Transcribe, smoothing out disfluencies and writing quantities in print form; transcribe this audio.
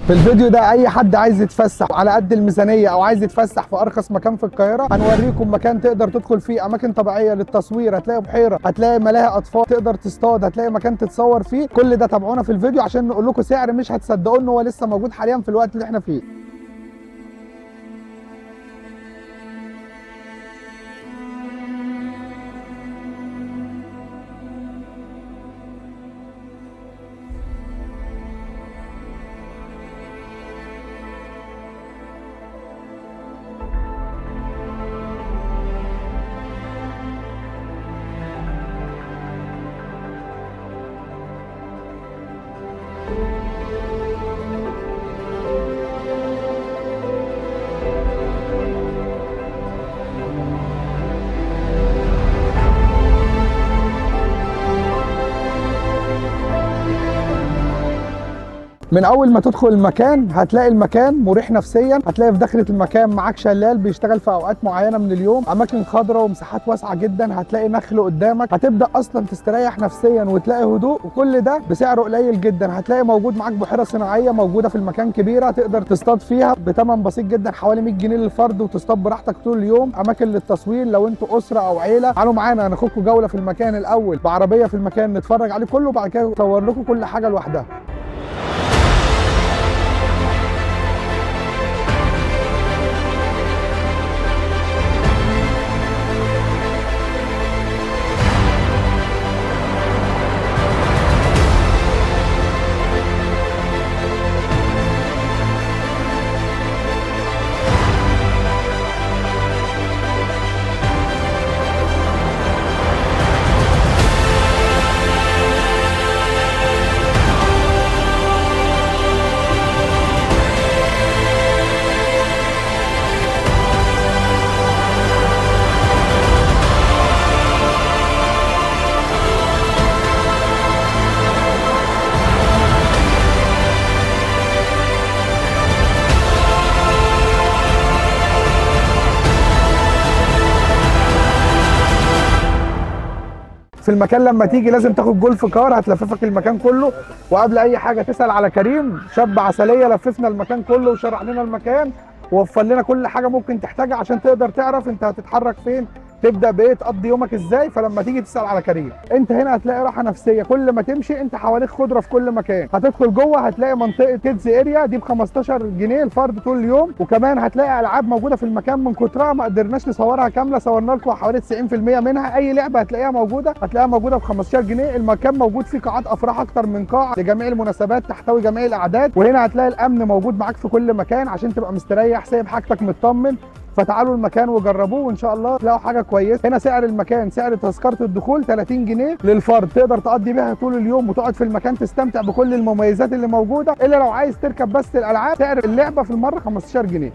في الفيديو ده اي حد عايز يتفسح على قد الميزانية او عايز يتفسح في ارخص مكان في القاهرة، هنوريكم مكان تقدر تدخل فيه اماكن طبيعية للتصوير، هتلاقي بحيرة، هتلاقي ملاهي اطفال تقدر تصطاد، هتلاقي مكان تتصور فيه. كل ده تابعونا في الفيديو عشان نقول لكم سعر مش هتصدقوا ان هو لسه موجود حاليا في الوقت اللي احنا فيه. من اول ما تدخل المكان هتلاقي المكان مريح نفسيا، هتلاقي في داخله المكان معاك شلال بيشتغل في اوقات معينة من اليوم، اماكن خضراء ومساحات واسعة جدا، هتلاقي نخل قدامك، هتبدا اصلا تستريح نفسيا وتلاقي هدوء، وكل ده بسعر قليل جدا. هتلاقي موجود معاك بحيرة صناعية موجودة في المكان كبيرة تقدر تصطاد فيها بثمن بسيط جدا حوالي 100 جنيه للفرد، وتصطاد براحتك طول اليوم. اماكن للتصوير لو انتوا اسره او عيله، تعالوا معانا هناخدكم جولة في المكان الاول بعربيه في المكان نتفرج عليه كله، وبعد كده نصور لكم كل حاجة لوحدها. في المكان لما تيجي لازم تاخد golf car هتلففك المكان كله، وقبل اي حاجة تسال على كريم، شاب عسلية لففنا المكان كله وشرح لنا المكان ووفر لنا كل حاجة ممكن تحتاجها عشان تقدر تعرف انت هتتحرك فين، تبدا بايه، تقضي يومك ازاي. فلما تيجي تسال على كريم، انت هنا هتلاقي راحة نفسية، كل ما تمشي انت حواليك خضرة في كل مكان. هتدخل جوه هتلاقي منطقة kids area دي ب 15 جنيه الفرد طول اليوم، وكمان هتلاقي العاب موجودة في المكان من كترها ما قدرناش نصورها كاملة، صورنا لكم حوالي 90% منها. اي لعبه هتلاقيها موجودة هتلاقيها موجودة ب 15 جنيه. المكان موجود فيه قاعات افراح اكتر من قاعة لجميع المناسبات تحتوي جميع الاعداد، وهنا هتلاقي الامن موجود معاك في كل مكان عشان تبقى مستريح سايب حاجتك مطمن. فتعالوا المكان وجربوه وان شاء الله تلاقوا حاجة كويسة. هنا سعر المكان، سعر تذكره الدخول 30 جنيه للفرد، تقدر تقضي بيها طول اليوم وتقعد في المكان تستمتع بكل المميزات اللي موجودة. الا لو عايز تركب بس الالعاب، سعر اللعبة في المرة 15 جنيه.